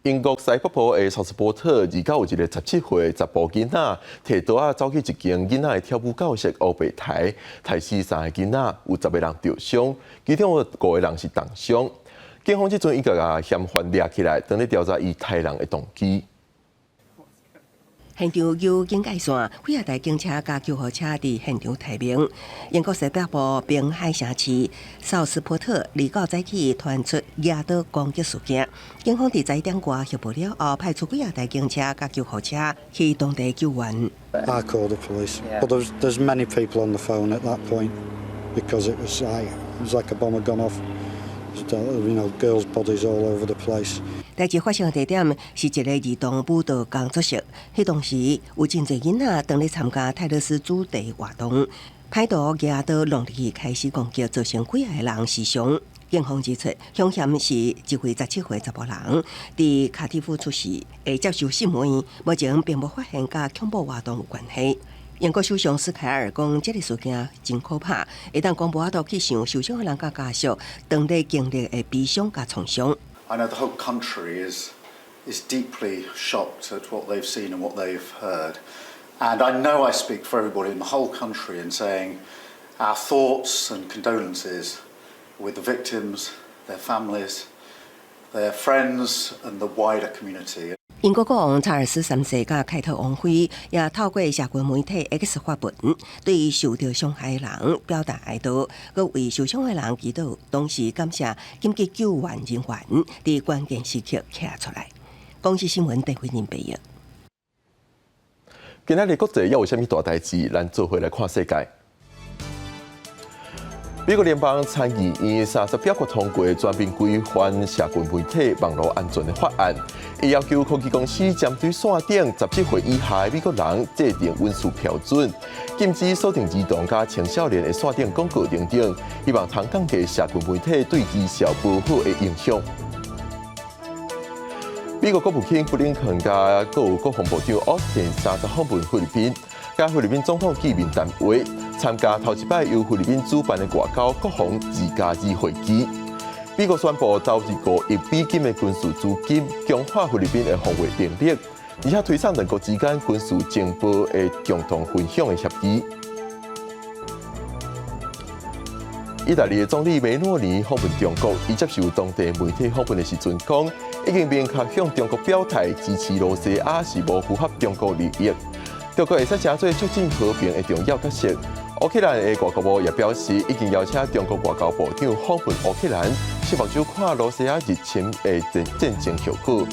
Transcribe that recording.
英國西北部的薩斯波特，二九有一個17歲查埔囡仔，提刀仔走去一間囡仔的跳舞教室烏白刣，刣死三个囡仔，有10個人著傷，其中有五個人是重傷。警方這陣已經共嫌犯掠起來，正咧調查伊刣人的動機。現場有警戒線，幾仔台警車佮救護車佇現場待命。英國西北部濱海城市紹斯波特，二九早起傳出舉刀攻擊事件，警方佇11點外協報了後，派出幾仔台警車佮救護車去當地救援。 I called the police, but there's many people on the phone at that point because it was like a bomb had gone off. Girls' bodies all over the place. 代誌發生地點是一个兒童舞蹈工作室，彼當時有真濟囡仔當咧參加泰勒絲主題活動，歹徒舉刀弄入去開始攻擊，造成幾仔個人死傷。警方指出，兇嫌是一位17歲查埔人，佇卡迪夫出世，會接受審問，目前並無發現佮恐怖活動有關係。英國首相斯凱爾講，這个事件真可怕，會當講無法度去想受傷的人佮家屬當咧經歷的悲傷佮創傷。 I know the whole country is deeply shocked at what they've seen and what they've heard. And I know I speak for everybody in the whole country in saying our thoughts and condolences with the victims, their families, their friends and the wider community. 英國國王查爾斯三世佮凱特王妃也透過社群媒體 X 發文，對受著傷害的人表達哀悼，閣為受傷的人祈禱，同時感謝緊急救援人員佇關鍵時刻徛出來。公視新聞鄧慧玲編譯。今仔日國際猶有啥物大代誌？咱做伙來看世界。美國聯邦參議院30表決通過全面規範社群媒體網路安全的法案，伊要求科技公司針對線頂17歲以下的美國人制定隱私標準，禁止鎖定兒童佮青少年的線頂廣告等等，希望通降低社群媒體對兒少無好的影響。美國國務卿布林肯佮國防部長奧斯汀30訪問菲律賓，佮菲律賓總統見面談話，參加頭一擺由菲律賓主辦的外交國防2+2會議。美國宣布投入5億美金的軍事資金，強化菲律賓的防衛能力，而且推動兩國之間軍事情報的共同分享的協議。意大利的總理梅洛尼訪問中國，伊接受當地媒體訪問的時陣講，已經明確向中國表態支持羅西亞是無符合中國利益。中國會使成做促進和平的重要角色。烏克蘭的外交部也表示，已經邀請中國外交部長訪問烏克蘭，希望就看羅西亞入侵的戰爭後果。